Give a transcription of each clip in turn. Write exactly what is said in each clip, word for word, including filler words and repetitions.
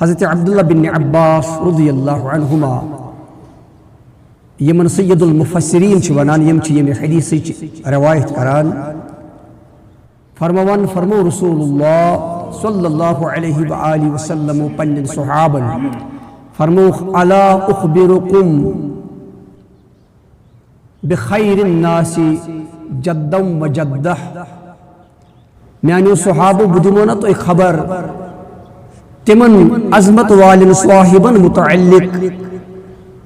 حضرت عبداللہ بن عباس رضی اللہ عنہما، یمن سید المفسرین چھ ونان، یم چھ یمہ حدیثچ روایت کران، فرماوان، فرمو رسول اللہ صلی اللہ علیہ وآلہ وسلم پنن صحابن، فرموخ، الا اخبرکم بخیر الناس جدا و جدہ۔ میانیو صحابو، بہٕ دِمو نا تۄہہِ خبر تِمن عظمت والٮ۪ن صاحبن متعلق،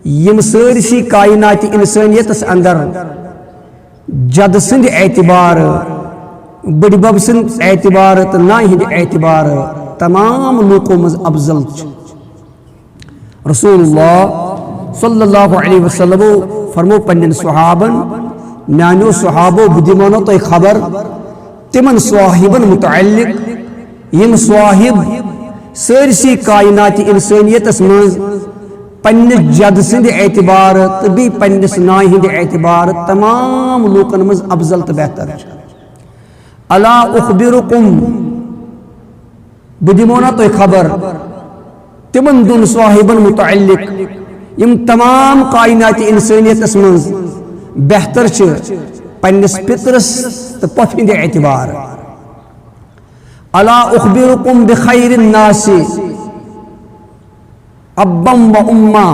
یِم سٲرسٕے کائنات انسٲنیتس اندر جد سٕنٛدِ اعتبار، بٔڈِ بب سٕنٛدِ اعتبار تہٕ نانہِ ہٕنٛدِ اعتبار تمام لوٗکو منٛز افضل چھِ۔ رسول اللہ صلی اللہ علیہ وسلم فرمو پننٮ۪ن صحابن، میانیو صحابو، بہٕ دِمو نا تۄہہِ خبر تِمن صاحبن متعلق، یِم صاحب سٲرسٕے کائنات انسٲنیتس منٛز پننِس جد سٕنٛدِ اعتبار تہٕ بیٚیہِ پننِس نانہِ ہٕنٛدِ اعتبار تمام لوٗکن منٛز افضل تہٕ بہتر چھِ۔ الا اخبرکم، بہٕ دِمو نا تۄہہِ خبر تِمن دۄن صاحبن متعلق، یِم تمام کائنات انسٲنیتس منٛز بہتر چھِ پننِس پِترس تہٕ پۄپھِ ہٕنٛدِ اعتبار۔ الا اخبرکم بخیر الناس ابا و اما،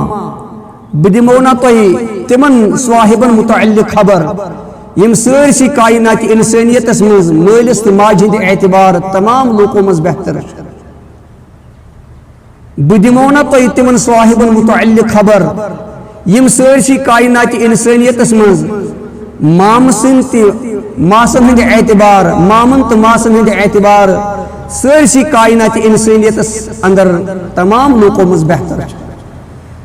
بہٕ دِمو نا تۄہہِ تِمن صاحبن متعلق خبر، یِم سٲرسٕے کائنات انسٲنیتس منٛز مٲلِس تہٕ ماجہِ ہٕنٛدِ اعتبار تمام لوٗکو منٛز بہتر چھِ۔ بہٕ دِمو نا تۄہہِ تِمن صاحبن متعلق خبر، یِم سٲرسٕے کائنات انسٲنیتس منٛز مامہٕ سٕنٛدۍ تہٕ ماسن ہٕنٛدِ اعتبار، مامن تہٕ ماسن ہٕنٛدِ اعتبار سٲرسٕے کائنات انسٲنیتس اندر تمام لوٗکو منٛز بہتر چھِ۔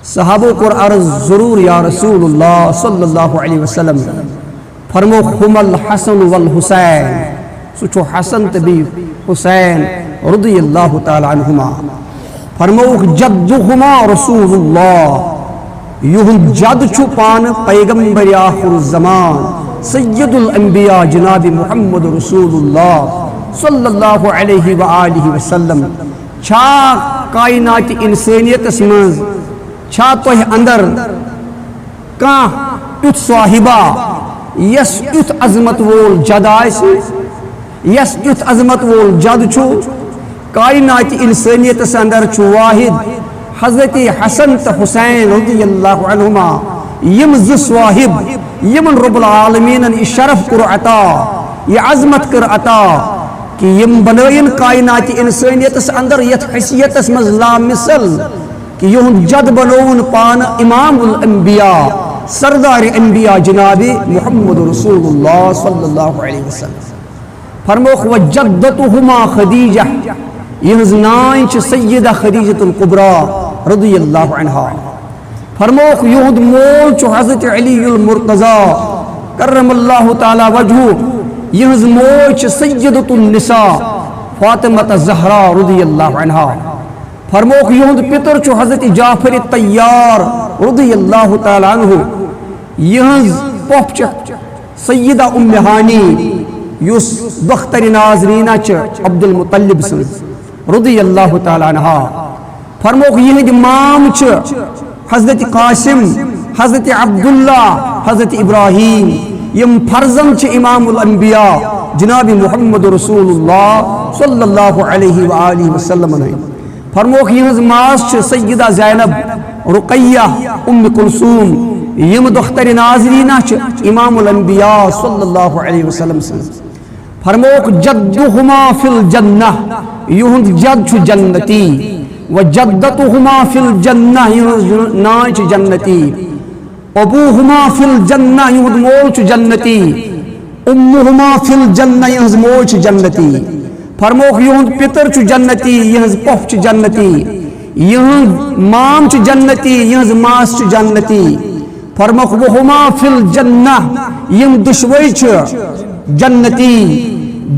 صحابو کوٚر عرض، ضرور یا رسول اللہ صلی اللہ علیہ وسلم۔ فرمووُکھ، ہما الحسن والحسین، سُہ چھُ حسن تہٕ بیٚیہِ حسین رضی اللہ تعالیٰ عنہما۔ فرمووُکھ، جدہما رسول اللہ، یِہُنٛد جد چھُ پانہٕ پیغمبر آخر الزمان سید الانبیاء جناب محمد رسول اللہ صلی اللہ علیہ وآلہ وسلم۔ چھا کائنات انسانیتس منٛز، چھا تۄہہِ اندر کانٛہہ یُتھ صاحبہ یس یُتھ عظمت وول جد آسہِ، یس یُتھ عظمت وول جد چھُ؟ کائنات انسانیتس اندر چھُ واحد حضرت حسن تہٕ حسین رضی اللہ عنہما، یِم زٕ صاحب یِمن رب العالمینن یہِ شرف کوٚر عطا، یہِ عظمت کٔر عطا، کہ یِم بنٲیِن کائنات انسانیتس اندر یتھ حیثیتس منٛز لامثل، کہ یِہُنٛد جد بنووُن پانہٕ امام الانبیاء، سردار انبیاء جناب محمد رسول اللہ صلی اللہ علیہ وسلم۔ فرمووُکھ، وجدتہما خدیجہ، یِہٕنٛز نانۍ چھِ سیدہ خدیجۃ الکبریٰ رضی اللہ عنہا۔ فرمووُکھ، یِہُنٛد مول چھُ حضرت علی المرتضیٰ کرم اللہ تعالیٰ وجہہ، یِہٕنٛز موج چھِ سیدۃ النساء فاطمہ الزہرا رضی اللہ عنہا۔ فرمووُکھ، یِہُنٛد پِتُر چھُ حضرت جعفر طیار رضی اللہ تعالیٰ عنہ، یِہٕنٛز پۄپھ چھِ سیدہ ام ہانی، یُس دختر نازنینہ چھِ عبد المطلب سٕنٛز رضی اللہ تعالیٰ عنہا۔ فرمووُکھ، یِہٕنٛدۍ مام چھِ حضرت قاسم، حضرت عبداللہ، حضرت ابراہیم، یِم فرزند چھِ امام الانبیاء جناب محمد رسول اللہ صلی اللہ علیہ وآلہ وسلم ہٕنٛدۍ۔ فرمووُکھ، یِہٕنٛز ماس چھِ سیدہ زینب، رقیہ، ام کلثوم، یِم دختر نازنینہ چھِ امام الانبیاء صلی اللہ علیہ وسلم سٕنٛز۔ فرمووُکھ، جدہما فی الجنہ، یِہُنٛد جد چھُ جنتی، و جدتہما فی الجنہ، یِہٕنٛز نانۍ چھِ جنتی، ابوہما فی الجنہ، یِہُنٛد مول چھُ جنتی، امہما فی الجنہ، یِہٕنٛز موج چھِ جنتی۔ فرمووُکھ، یِہُنٛد پِتُر چھُ جنتی، یِہٕنٛز پۄپھ چھِ جنتی، یِہٕنٛز مام چھِ جنتی، یِہٕنٛز ماس چھِ جنتی۔ فرمووُکھ، وہما فی الجنہ، یِم دُشوَے چھِ جنتی۔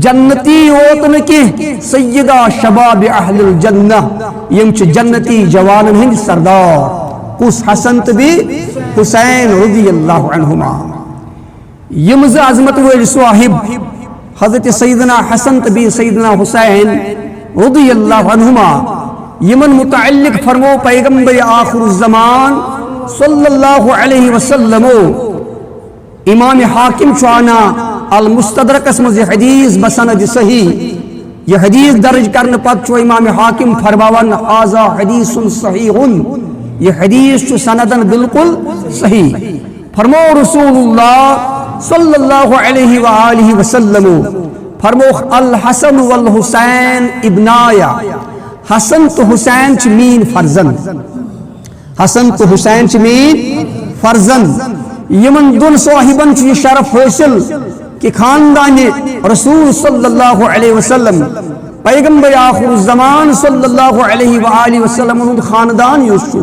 جنتی یوت نہٕ کینٛہہ، سیدہ شباب اہل الجنہ، یِم چھِ جنتی جوانن ہٕنٛدۍ سردار۔ کُس؟ حسن تہٕ بیٚیہِ حسین رضی اللہ عنہما۔ یِم زٕ عظمت وٲلۍ صاحب، حضرت سیدنا حسن تہٕ بیٚیہِ سیدنا حسین رضی اللہ عنہما، یمن متعلق فرمو پیغمبر آخر الزمان صلی اللہ علیہ وسلم۔ امام حاکم چھُ انان المستدرکس منٛز یہ حدیث بسند صحیح۔ یہ حدیث درج کرنہٕ پتہٕ چھُ امام حاکم فرماوان، "هذا حدیث صحیح"، یہ حدیث چھُ سندن بالکل صحیح۔ فرمو رسول اللہ صلی اللہ علیہ وآلہ وسلم، فرموخ، "الحسن والحسین ابنایا"، حسن تو حسین چھ مین فرزند۔ حسن تو حسین چھ مین فرزند۔ یمن دون صاحبن چھ یہ شرف حاصل کہ خاندان رسول صلی اللہ علیہ وسلم، پیغمبر آخر الزمان صلی اللہ علیہ وآلہ وسلم ہند خاندان یس چھ،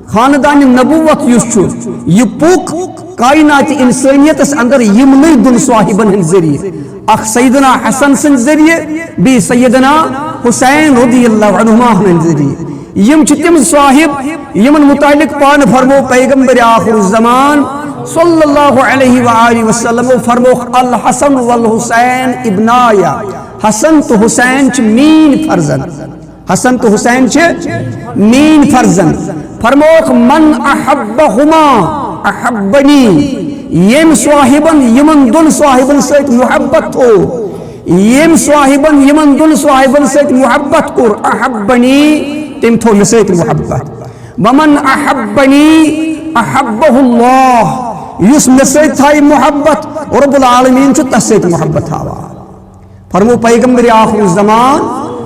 خاندان نبوت یس چھ، یہ پوک کائنات انسانیتس اندر یمنے دون صاحبن ہند ذریعہ، اخ سیدنا حسن سند ذریعہ، بی سیدنا حسین رضی اللہ عنہما ہند ذریعہ۔ یم چھ تم صاحب یمن متعلق پان فرمو پیغمبر آخر الزمان صلی اللہ علیہ وآلہ وسلم، فرموخ، "الحسن والحسین ابنایا"، حسن تو حسین چھ مین فرزند۔ حسن تو حسین چھ مین فرزند۔ فرموخ، "من احبہما احبنی"، یم صاحبن یمن دون صاحبن سۭتۍ محبت تھو، یم صاحبن یمن دون صاحبن سۭتۍ محبت کور، احبنی، تم تھو مے سۭتۍ محبت۔ "ومن احبنی احبہ اللہ"، یس مے سۭتۍ تھایہِ محبت، رب العالمین چھ تس سۭتۍ محبت تھاوان۔ فرمو پیغمبر آخر الزمان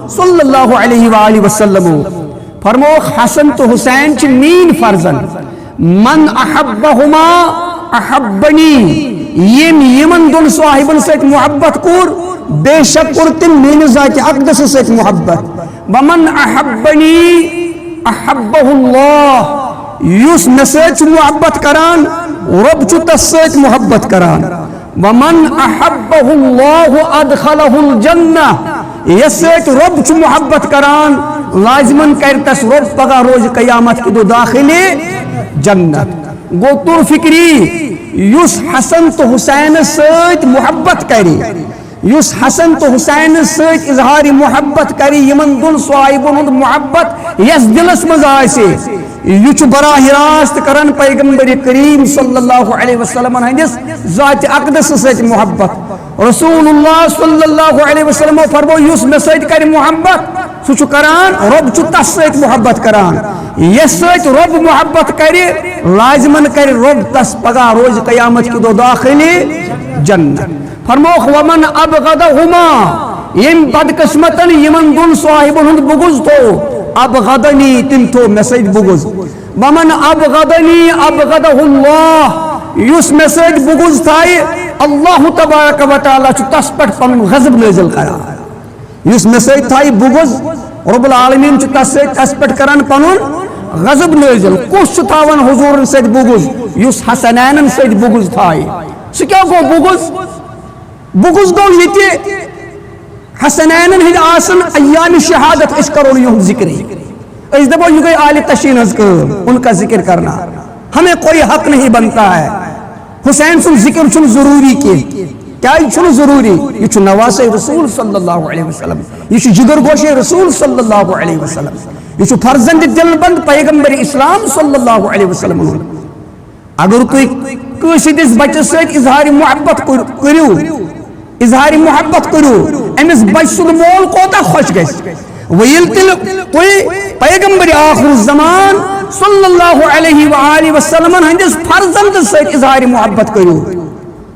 صلی اللہ علیہ وآلہ وسلم، فرمو، "حسن تو حسین چھ مین فرزند، من احبہما احبنی"، یم یمن دون صاحبن سۭتۍ محبت کور، بے شک کور تم میانہِ ذات اقدس سۭتۍ محبت۔ "ومن احبنی احبہ اللہ"، یس مے سۭتۍ چھ محبت کران، رب چھ تس سۭتۍ محبت کران۔ "ومن احبہ اللہ ادخلہ الجنہ"، یس سۭتۍ رب چھ محبت کران، لازمن کر تس رب پگاہ روز قیامت کہ دۄہ داخل جنت۔ گو تُر فکری، یس حسن تو حسین سۭتۍ محبت کر، یس حسن تو حسین سۭتۍ اظہار محبت کر، یمن دون صاحبن ہند محبت یس دلس منٛز آسہِ، یہ چھ براہ راست کران پیغمبر کریم صلی اللہ علیہ وسلم ہندس ذات اقدس سۭتۍ محبت۔ رسول اللہ صلی اللہ علیہ وسلم فرمو، یس مے سۭتۍ کر محبت، سہ چھ کران، رب چھ تس سۭتۍ محبت کران۔ یس سۭتۍ رب محبت کر، لازمن کر رب تس پگاہ روز قیامت کہ دۄہ داخل جنت۔ فرموخ، "ومن ابغضہما"، یم بدقسمتن یمن دون صاحبن ہند بغض تھو، "ابغضنی"، تم تھو مے سۭتۍ بغض۔ "ومن ابغضنی ابغضہ اللہ"، یس مے سۭتۍ بغض تھایہِ، اللہ تبارک و تعالیٰ چھ تس پٹھ پنن غضب نازل کران۔ یس مے سۭتۍ تھایہِ بغض، رب العالمین چھ تس سۭتۍ، تس پٹھ کران پنن غضب نازل۔ کس چھ تھاوان حضورن سۭتۍ بغض؟ یس حسنینن سۭتۍ بغض تھایہِ۔ سہ کیا گو بغض؟ بغض گو یہ تہ حسنینن ہند آسن ایام شہادت، اس کرو نہٕ یہند ذکرے۔ اس دپو یہ گئی آل تشین ہز کام، ان کا ذکر کرنا ہمیں کوئی حق نہیں بنتا ہے۔ حسین سن ذکر چھن ضروری کی، کیا یہ چھن ضروری؟ یہ چھ نواسے رسول صلی اللہ علیہ وسلم، یہ چھ جگر گوشے رسول صلی اللہ علیہ وسلم، یہ چھ فرزند دل بند پیغمبر اسلام صلی اللہ علیہ وسلم۔ اگر تُہۍ کٲنٛسہِ ہٕنٛدِس بچس سۭتۍ اظہار محبت کٔر-، کٔرِو، اظہار محبت کٔرِو، أمِس بچہٕ سُنٛد مول کوتاہ خۄش گژھِ۔ وۄنۍ ییٚلہِ تیٚلہِ تُہۍ پیغمبر آخر الزمان صلی اللہ علیہ وآلہ وسلمن ہٕنٛدِس فرزندس سۭتۍ اظہار محبت کٔرِو،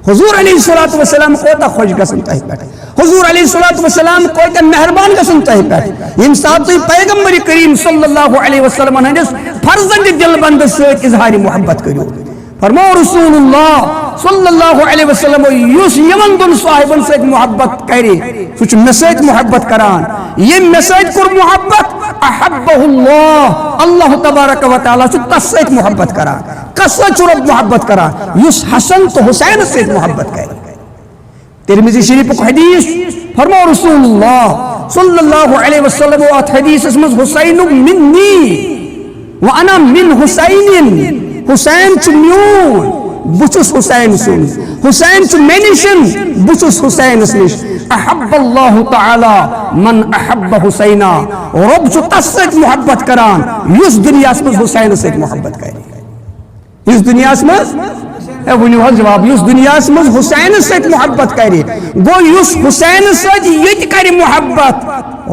حضور علیہ الصلوۃ والسلام کوتاہ خۄش گژھن تۄہہِ پٮ۪ٹھ۔ حضور علیہ الصلوۃ والسلام کوتاہ مہربان گژھن تۄہہِ پٮ۪ٹھ، ییٚمہِ ساتہٕ تُہۍ پیغمبر کریم صلی اللہ علیہ وسلمن ہٕنٛدِس فرزند دل بندس سۭتۍ اظہار محبت کٔرِو۔ فرمو رسول اللہ صلی اللہ علیہ وسلم، یُس یِمن دۄن صاحبن سۭتۍ محبت کرِ، سُہ چھُ مےٚ سۭتۍ محبت کران۔ ییٚمۍ مےٚ سۭتۍ کوٚر محبت، احبہ اللہ، اللہ تبارک و تعالیٰ چھُ تس سۭتۍ محبت کران۔ کس سۭتۍ چھُ رب محبت کران؟ یُس حسن تہٕ حسینس سۭتۍ محبت کرِ۔ ترمذی شریفُک حدیث، فرمو رسول اللہ صلی اللہ علیہ وسلم اتھ حدیثس منٛز، "حسین منی وانا من حسین"، حسین چھُ میون، بہٕ چھُس حسین سُنٛد، حسین چھُ مےٚ نِش، بہٕ چھُس حسینس نِش۔ احب اللہ تعالی من احب حسینا۔ رب چھُ تس سۭتۍ محبت کران یُس دنیاہس منٛز حسینس سۭتۍ محبت کرِ۔ یُس دنیاہس منٛز، ہے، ؤنِو حظ جواب، یُس دنیاہس منٛز حسینس سۭتۍ محبت کرِ، گوٚو یُس حسینس سۭتۍ ییٚتہِ کرِ محبت،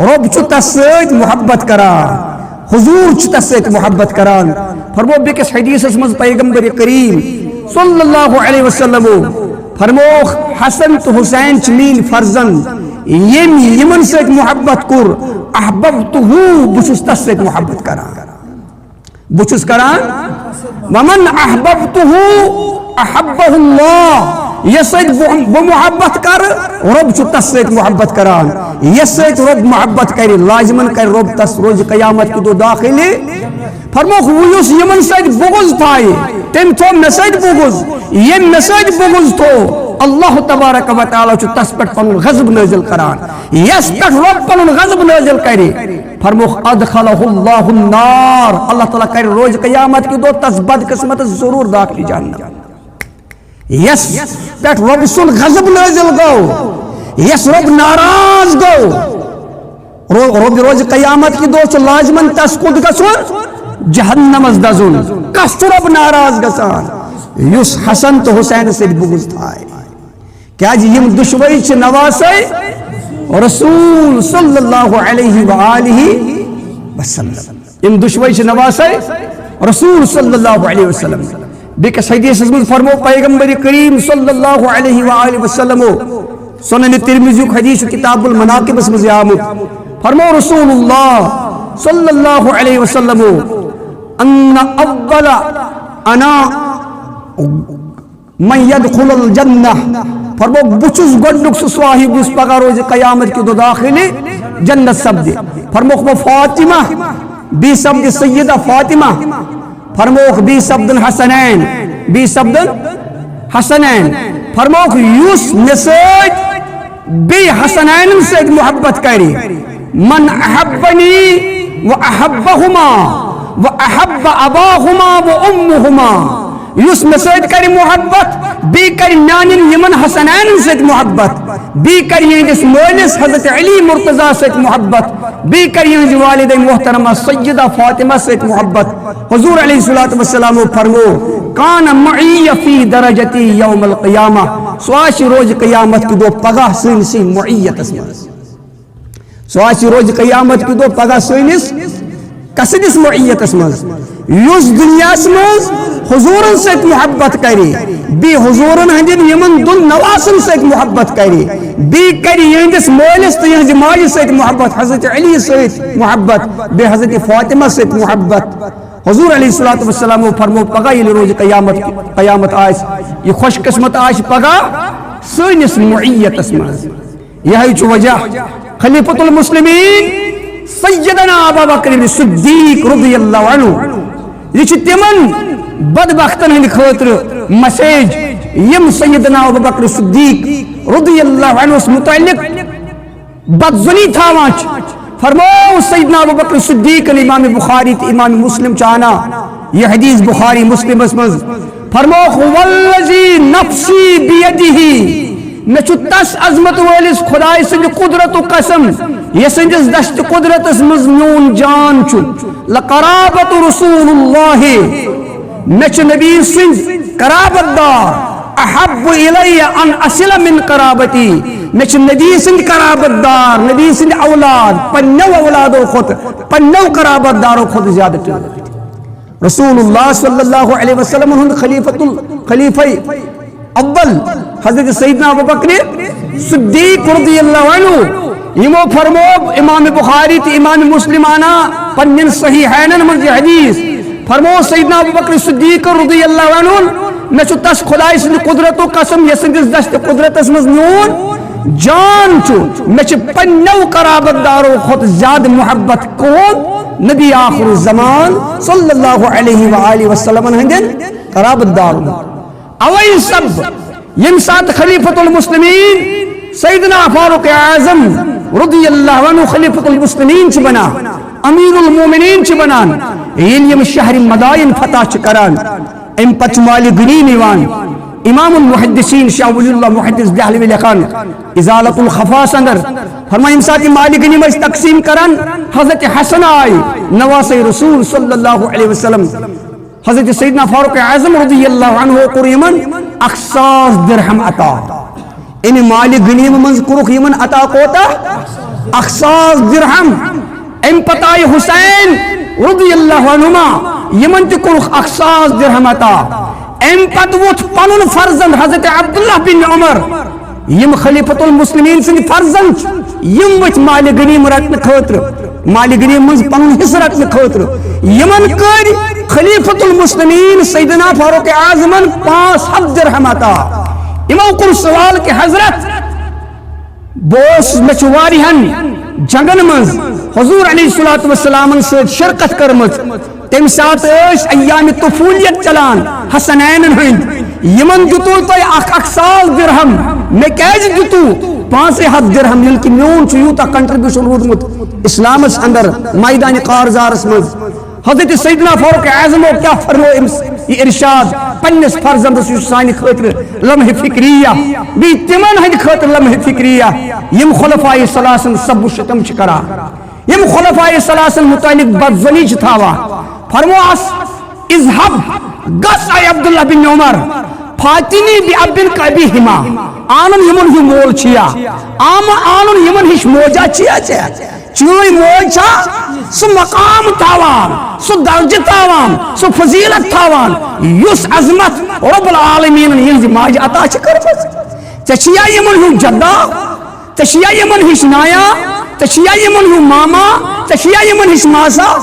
رب چھُ تس سۭتۍ محبت کران، حضور چھُ تس سۭتۍ محبت کران۔ فرمو بیٚکِس حدیثس منٛز پیغمبر کریم صلی اللہ علیہ وسلمو فرمووُکھ، حسن تہٕ حسین چھِ میٲنۍ فرزند، ییٚمۍ یِمن سۭتۍ محبت کوٚر، احببتہ، بہٕ چھُس تس سۭتۍ محبت کران۔ بہٕ چھُس کران، ومن احببتہ احبہ اللہ، یس سۭتۍ بہٕ بہٕ محبت کرٕ، رب چھُ تس سۭتۍ محبت کران۔ یس سۭتۍ رب محبت کرِ، لازمن کرِ رب تس روزِ قیامت کہِ دۄہ داخل۔ فرمووُکھ، وۄنۍ یُس یِمن سۭتۍ بغض تھایہِ، تٔمۍ تھوو مےٚ سۭتۍ بغض، ییٚمۍ مےٚ سۭتۍ بغض تھوو، اللہ تبارک و تعالیٰ چھُ تس پٮ۪ٹھ پنُن غضب نٲزِل کران۔ یس پٮ۪ٹھ رب پنُن غضب نٲزِل کرِ، فرمووُکھ، ادخلہ اللہ النار، اللہ تعالیٰ کرِ روزِ قیامت کہِ دۄہ تس بدقسمتس ضرور داخل جہنم۔ یس پٮ۪ٹھ رۄب سُنٛد غضب نٲزِل گوٚو، یس رۄب ناراض گوٚو، رو-، رۄب روزِ قیامت کہِ دۄہ چھُ لازمن تس کوٚت گژھُن؟ جہنمس دزُن۔ کس چھُ رۄب ناراض گژھان؟ یُس حسن تہٕ حسین سۭتۍ بغض تھایہِ۔ کیازِ یِم دُشوے چھِ نواسے رسول صلی اللہ علیہ وآلہ وسلم۔ یِم دُشوے چھِ نواسے رسول صلی اللہ علیہ وسلم۔ بیٚکِس حدیثس منٛز فرمو پیغمبر کریم صلی اللہ علیہ وآلہ وسلمو، سنن ترمذیُک حدیث چھُ کتاب المناقبس منٛز یہِ آمُت، فرمو رسول اللہ صلی اللہ علیہ وسلمو، ان اول انا من یدخل الجنہ، فرمووُکھ، بہٕ چھُس گۄڈٕنیُک سُہ صاحب یُس پگاہ روزِ قیامت کہِ دۄہ داخل جنت سپدِ۔ فرمووُکھ، و فاطمہ، بیٚیہِ سپدِ سیدہ فاطمہ۔ فرمووُکھ، بیٚیہِ سپدن حسنین، بیٚیہِ سپدن حسنین۔ فرمووُکھ، یُس مےٚ سۭتۍ بیٚیہِ حسنینن سۭتۍ محبت کرِ، من احبنی و احبہما و احب اباہما و امہما، یُس مےٚ سۭتۍ کرِ محبت، بیٚیہِ کرِ میانٮ۪ن یِمن حسنینن سۭتۍ محبت، بیٚیہِ کرِ یِہنٛدِس مٲلِس حضرت علی مرتضیٰ سۭتۍ محبت، بیٚیہِ کرِ یِہنٛزِ والدہ محترمہ سیدہ فاطمہ سۭتۍ محبت۔ حضور علیہ الصلوۃ والسلام فرمو، کان معی فی درجتی یوم القیامہ، سُہ آسہِ روزِ قیامت کہِ دۄہ پگاہ سٲنِسٕے معیتس منٛز۔ سُہ آسہِ روزِ قیامت کہِ دۄہ پگاہ سٲنِس، کسٕنِس معیتس منٛز؟ یُس دُنیاہس منٛز حضوٗرن سۭتۍ محبت کرِ، بیٚیہِ حضوٗرن ہٕنٛدٮ۪ن یِمن دۄن نواسن سۭتۍ محبت کرِ، بیٚیہِ کرِ یِہنٛدِس مٲلِس تہٕ یِہنٛزِ ماجہِ سۭتۍ محبت، حضرت علی سۭتۍ محبت، بیٚیہِ حضرت فاطمہ سۭتۍ محبت۔ حضور علیہ الصلوۃ والسلام فرمو، پگاہ ییٚلہِ روزِ قیامت، قیامت آسہِ، یہِ خوش قسمت آسہِ پگاہ سٲنِس معیتس منٛز۔ یہے چھُ وجہ خلیفۃ المسلمین سیدنا ابا بکر صدیق رضی اللہ عنہ، یہِ چھُ تِمن بدبختن ہٕنٛدِ خٲطرٕ مسیج، یِم سیدنا ابو بکر صدیق رضی اللہ عنہ متعلق بدظنی تھاوان چھِ۔ فرموو سیدنا ابو بکر صدیقن، امام بخاری تہٕ امام مسلم چھِ انان یہِ حدیث بخاری مسلمس منٛز۔ فرمووُکھ، والذی نفسی بیدہ، مےٚ چھُ تس عظمت وٲلِس خداے سٕنٛدِ قدرتُک قسم، یسٕنٛدِس دست قدرتس منٛز میون جان چھُ، لقرابت رسول اللہ، مےٚ چھِ نبی سٕنٛدۍ قرابت دار احب الی ان اصل من قرابتی، مےٚ چھِ نبی سٕنٛدۍ قرابت دار، نبی سٕنٛدۍ اولاد پننیو اولادو کھۄتہٕ، پننیو قرابت دارو کھۄتہٕ زیادٕ ٹٲٹھۍ۔ رسول اللہ صلی اللہ علیہ وسلم ہُنٛد خلیفۃ ال-، خلیفہ اول حضرت سیدنا ابو بکر صدیق رضی اللہ عنہ، یِمو فرموو، امام بخاری تہٕ امام مسلم انان پننٮ۪ن صحیحینن منٛز یہِ حدیث، فرموو سیدنا ابو بکر صدیق رضی اللہ عنہ، مےٚ چھُ تس خداے سٕنٛدِ قدرتُک قسم، یسٕنٛدِس دست قدرتس منٛز میون جان چھُ، مےٚ چھِ پننیو قرابت دارو کھۄتہٕ زیادٕ محبت کون؟ نبی آخر الزمان صلی اللہ علیہ وآلہ وسلمن ہٕنٛدٮ۪ن قرابت دارن۔ اوے سب ییٚمہِ ساتہٕ خلیفۃ المسلمین سیدنا فاروق اعظم رضی اللہ عنہ خلیفۃ المسلمین چھِ بنان، امیر المومنین چھِ بنان، ییٚلہِ یِم شہر مدائن فتح چھِ کران، امہِ پتہٕ چھُ مالِ غنیمہ یِوان، امام المحدثین شاہ ولی اللہ محدث دہلوی لیکھان ازالت الخفاء اندر، فرمایا، ییٚمہِ ساتہٕ یہِ مالِ غنیمت ٲسۍ تقسیٖم کران، حضرت حسن آیہِ نواسے رسول صلی اللہ علیہ وسلم، حضرت سیدنا فاروق اعظم رضی اللہ عنہ کوٚر یِمن اکھ ساس درہم عطا۔ امہِ مالِ غنیمہ منٛز کوٚرُکھ یِمن عطا کوتاہ؟ اکھ ساس درہم۔ امہِ پتہٕ آیہِ حسین رضی اللہ عنہما، یِمن تہِ کوٚرُکھ اکھ ساس درہم عطا۔ امہِ پتہٕ ووٚتھ پنُن فرزند حضرت عبداللہ بن عمر، یِم خلیفۃ المسلمین سٕنٛدۍ فرزند چھِ، یِم ؤتھۍ مالِ غنیمہ رٹنہٕ خٲطرٕ، مالِ غنیمہ منٛز پنُن حصہٕ رٹنہٕ خٲطرٕ۔ یِمن کٔرۍ خلیفۃ المسلمین سیدنا فاروق اعظمن پانٛژھ ہتھ درہم عطا۔ یِمو کوٚر سوال کہِ حضرت، بہٕ اوسُس، مےٚ چھُ واریاہن جنگن منٛز حضور علیہ الصلوۃ والسلامن سۭتۍ شرکت کٔرمٕژ۔ تَمہِ ساتہٕ ٲسۍ ایام طفولیت چلان حسنینن ہٕنٛدۍ۔ یِمن دیُتوٕ تۄہہِ اکھ اکھ ساس درہم، مےٚ کیازِ دیُتوٕ پانٛژے ہتھ درہم، ییٚلہِ کہِ میون چھُ یوٗتاہ contribution روٗدمُت اسلامس اندر، میدانِ کارزارس منٛز؟ حضرت سیدنا فاروق اعظمو کیٛاہ فرمو أمِس یہِ ارشاد پننِس فرزندس، یُس سانہِ خٲطرٕ لمحہ فکریہ، بیٚیہِ تِمن ہٕنٛدِ خٲطرٕ لمحہ فکریہ، یِم خلفائے ثلاثن سب و شتم چھِ کران، یِم خلفائے ثلاثن متعلق بدظنی چھِ تھاوان۔ فرمووس، اذهب، گژھ اے عبداللہ بن عمر، فاتنی بأب کأبیہما، آنُن یِمن ہیوٗ مول چھِیا، آم-، آنُن یِمن ہِش موجا چھِیا ژےٚ؟ چٲنۍ موج چھا سُہ مقام تھاوان، سُہ درجہٕ تھاوان، سُہ فضیلت تھاوان، یُس عظمت رب العالمینن یِہنٛزِ ماجہِ عطا چھِ کٔرمٕژ؟ ژےٚ چھِیا یِمن ہیوٗ جدہ؟ ژےٚ چھِیا یِمن ہِش نایا؟ ژےٚ چھِیا یِمن ہیوٗ ماما؟ ژےٚ چھِیا یِمن ہِش ماسا؟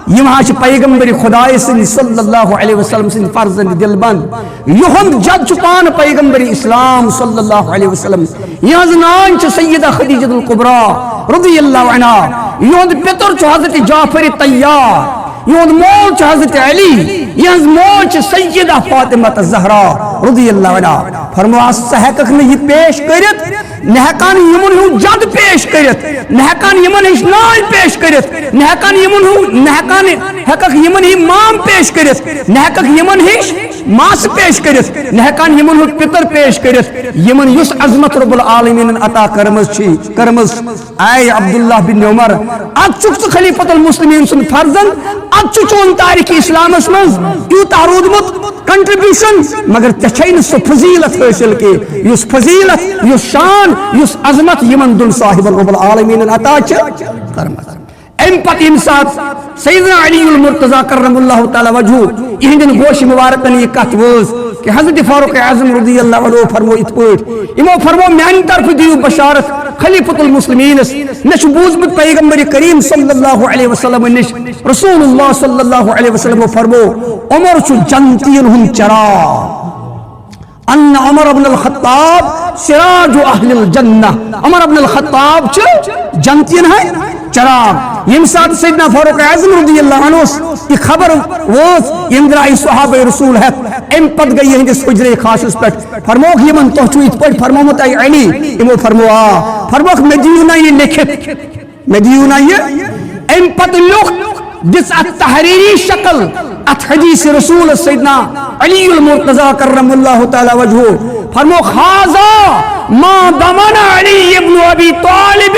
یِم حظ چھِ پیغمبر خدایہِ سٕنٛدۍ صلی اللہ علیہ وسلم سٕنٛدۍ فرزند دلبند۔ یِہُنٛد جد چھُ پانہٕ پیغمبر اسلام صلی اللہ علیہ وسلم۔ یِہٕنٛز نانۍ چھِ سیدہ خدیجۃ الکبریٰ رضی اللہ عنہا۔ یِہُنٛد پِتُر چھُ حضرت جعفر طیار۔ یِہُنٛد مول چھُ حضرت علی۔ یِہٕنٛز موج چھِ سیدہ فاطمہ الزہرا رضی اللہ عنہا۔ فرمووس، ژٕ ہٮ۪ککھ نہٕ یہِ پیش کٔرِتھ، نہ ہٮ۪کان یِمن ہُنٛد جد پیش کٔرِتھ، نہ ہٮ۪کان یِمن ہِش نانۍ پیش کٔرِتھ، نہ ہٮ۪کان یِمن ہُنٛد، نہ ہٮ۪کان ہٮ۪ککھ یِمن ہِش مام پیش کٔرِتھ، نہ ہٮ۪ککھ یِمن ہِش ماسہٕ پیش کٔرِتھ، نہ ہٮ۪کان یِمن ہُنٛد پِتُر پیش کٔرِتھ، یِمن یُس عظمت رب العالمینن عطا کٔرمٕژ چھِ، کٔرمٕژ۔ اے عبداللہ بن عمر، اتھ چھُکھ ژٕ خلیفۃ المسلمین سُنٛد فرزند، اتھ چھُ چون تاریخ اسلامس منٛز یوٗتاہ روٗدمُت contribution، مگر ژےٚ چھے نہٕ سُہ فضیلت حٲصِل کینٛہہ، یُس فضیلت، یُس شان، یُس عظمت یِمن دُن صاحبن رب العالمینن عطا چھِ کٔرمٕژ۔ امہِ پتہٕ ییٚمہِ ساتہٕ سیدنا علی المرتضیٰ کرم اللہ تعالیٰ وجہہ یِہنٛدٮ۪ن گوشہِ مبارکن یہِ کتھ وٲژ، کہ حضرت فاروق اعظم رضی اللہ عنہ فرمو یِتھ پٲٹھۍ، یِمو فرمو، میانہِ طرفہٕ دِیِو بشارت خلیفۃ المسلمینس، مےٚ چھُ بوٗزمُت پیغمبر کریم صلی اللہ علیہ وسلم نِش، رسول اللہ صلی اللہ علیہ وسلم فرمو، عمر چھُ جنتین ہُنٛد چراغ۔ ان عمر ابن الخطاب سراج اہل الجنہ، عمر ابن الخطاب چھُ جنتین ہٕنٛدۍ چراغ۔ ییٚمہِ ساتہٕ سیدنا فاروق اعظم رضی اللہ عنہ اوس یہِ خبر وٲژ، یِم درٛایہِ صحابہ رسول ہٮ۪تھ۔ امہِ پتہٕ گٔے یِہنٛدِس حجرے خاصس پٮ۪ٹھ۔ فرمووُکھ یِمن، تۄہہِ چھُو یِتھ پٲٹھۍ فرمومُت اے علی؟ یِمو فرموو، آ۔ فرمووُکھ، مےٚ دِیِو نا یہِ لیکھِتھ، مےٚ دِیِو نا یہِ۔ امہِ پتہٕ لیوٚکھ، دِژ اتھ تحریری شکل اتھ حدیث رسول سیدنا علی المرتضیٰ کرم اللہ تعالیٰ وجہہ۔ فرمووُکھ، هذا ما ضمن علی ابن ابی طالب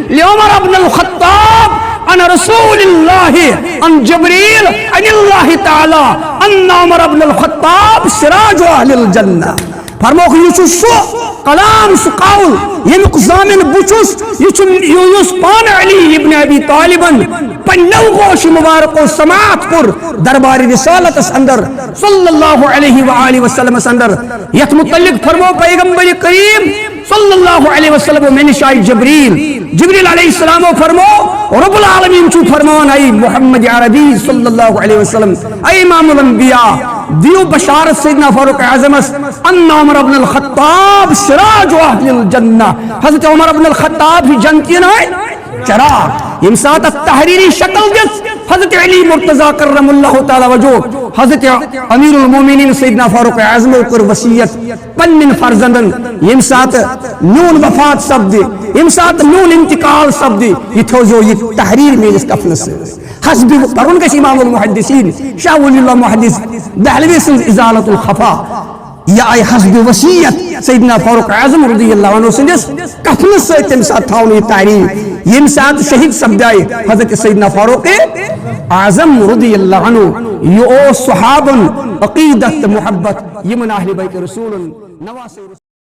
لعمر ابن الخطاب عن رسول اللہ عن جبریل عن اللہ تعالیٰ ان عمر ابن الخطاب سراج اہل الجنہ۔ فرمووُکھ، یہِ چھُ سُہ کلام، سُہ قول، ییٚمیُک ضامن بہٕ چھُس، یہِ چھُ، یُس پانہٕ علی ابن ابی طالبن پننیو گوشہِ مبارکو سماعت کوٚر دربار رسالتس اندر صلی اللہ علیہ وآلہ وسلمس اندر۔ یتھ متعلق فرمو پیغمبر کریم صلی اللہ علیہ وسلم، مےٚ نِش آیہِ جبریل، جبریل علیہ السلام فرمو، رب العالمین چھُ فرمان، اے محمد عربی صلی اللہ علیہ وسلم، اے امام الانبیاء، دیو بشارت سیدنا فاروق اعظمس، ان عمر ابن الخطاب سراج اہل الجنہ، حضرت عمر ابن الخطاب چھُ جنتین ہٕنٛدۍ چراغ۔ ییٚمہِ ساتہٕ اتھ تحریری شکل دِژ حضرت علی مرتضیٰ کرم اللہ تعالیٰ وجہہ، حضرت امیر المومنین سیدنا فاروق اعظمو کٔر وصیت پننٮ۪ن فرزندن، ییٚمہِ ساتہٕ میون وفات سپدِ، ییٚمہِ ساتہٕ میون انتقال سپدِ، یہِ تھٲوزیو یہِ تحریر میٲنِس کفنس سۭتۍ۔ حسب پرُن گژھِ امام المحدثین شاہ ولی اللہ محدث دہلوی سٕنٛز ازالت الخفا۔ یہ آیہِ حسب وصیت سیدنا فاروق اعظم رضی اللہ عنہ سٕنٛدِس کفنس سۭتۍ تمہِ ساتہٕ تھاونہٕ یہِ تعریف، ییٚمہِ ساتہٕ شہید سپدے حضرت سیدنا فاروق اعظم رضی اللہ عنہ۔ یہ اوس صحابن عقیدت تہٕ محبت، یمن اہل بیت رسولن نواسے